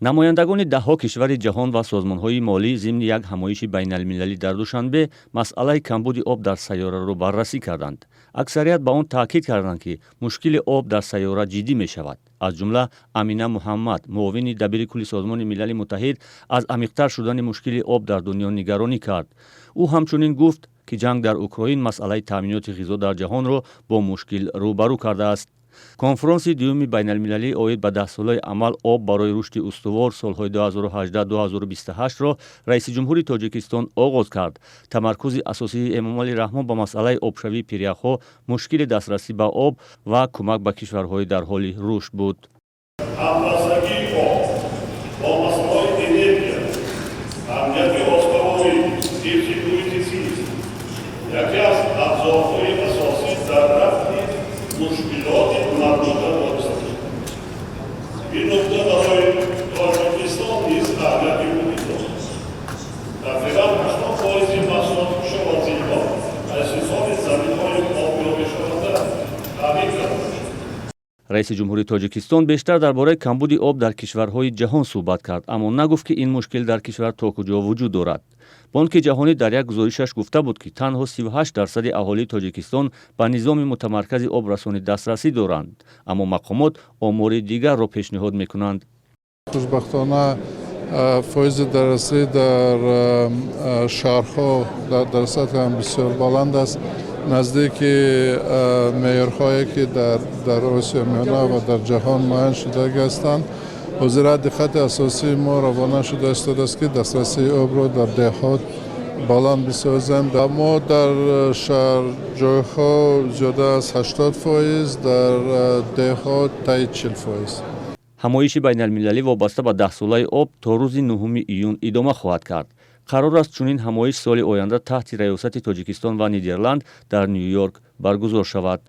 Намояндагони даҳҳо кишвари ҷаҳон ва созмонҳои молӣ зимни як ҳамоиши байналмилалӣ дар Душанбе масъалаи камбуди об дар сайёраро баррасӣ карданд. Аксарият ба он таъкид карданд, ки мушкили об дар сайёра ҷиддӣ мешавад. Аз ҷумла Амина Муҳаммад, муовини дабири кулли Созмони Милали Муттаҳид, аз амиқтар шудани мушкили об дар дунё нигаронӣ кард. Ӯ ҳамчунин гуфт, ки ҷанг дар Украин масъалаи таъминоти ғизо дар ҷаҳонро бо мушкил рӯбарӯ кардааст. Конфронси дуюми байналмилалӣ оид ба даҳсолаи амал «Об барои рушди устувор» солҳои 2018-2028-ро раиси ҷумҳури Тоҷикистон оғоз кард. Тамаркузи асосии Эмомалӣ Раҳмон ба масъалаи обшавии пиряхҳо, мушкили дастрасӣ ба об ва кӯмак ба кишварҳои дар ҳоли рушд буд. Ҳамбастагии об бо масъалаҳои энергия, амнияти озуқаворӣ, ҳифзи муҳити зист яке аз абзорҳои асосӣ дар рафъи мушкилоти марбута вобаста. Ин нукта барои Тоҷикистон низ аҳамияти муҳим дорад. Тақрибан 80 фоизи маҳсулоти кишоварзии мо аз ҳисоби заминҳои обёришаванда таъмин карда мешавад. Раиси ҷумҳури Тоҷикистон бештар дар бораи камбуди об дар кишварҳои ҷаҳон суҳбат кард, аммо нагуфт, ки ин мушкил дар кишвар то куҷо вуҷуд дорад. Бонки Ҷаҳонӣ дар як гузоришаш гуфта буд, ки танҳо 38 дарсади аҳолии Тоҷикистон ба низоми мутамаркази обрасонӣ дастрасӣ доранд, аммо мақомот омори дигарро пешниҳод мекунанд. Хушбахтона, фоизи дастрасӣ дар шаҳрҳо дар сатҳи ҳам бисёр баланд аст, наздики меъёрҳое, ки дар Осиёи Миёна ва дар ҷаҳон муайян шудагӣ ҳастанд. Ҳозира диққати асосии мо равона шуда истодааст, ки дастрасии обро дар деҳот баланд бисозем. Мо дар шаҳрҷойҳо зиёда аз 80%, дар деҳот таи 40%. Ҳамоиши байналмилалӣ вобаста ба даҳсолаи об то рӯзи 9 июн идома хоҳад кард. Қарор аст, чунин ҳамоиш соли оянда таҳти раёсати Тоҷикистон ва Нидерланд дар Ню Йорк баргузор шавад.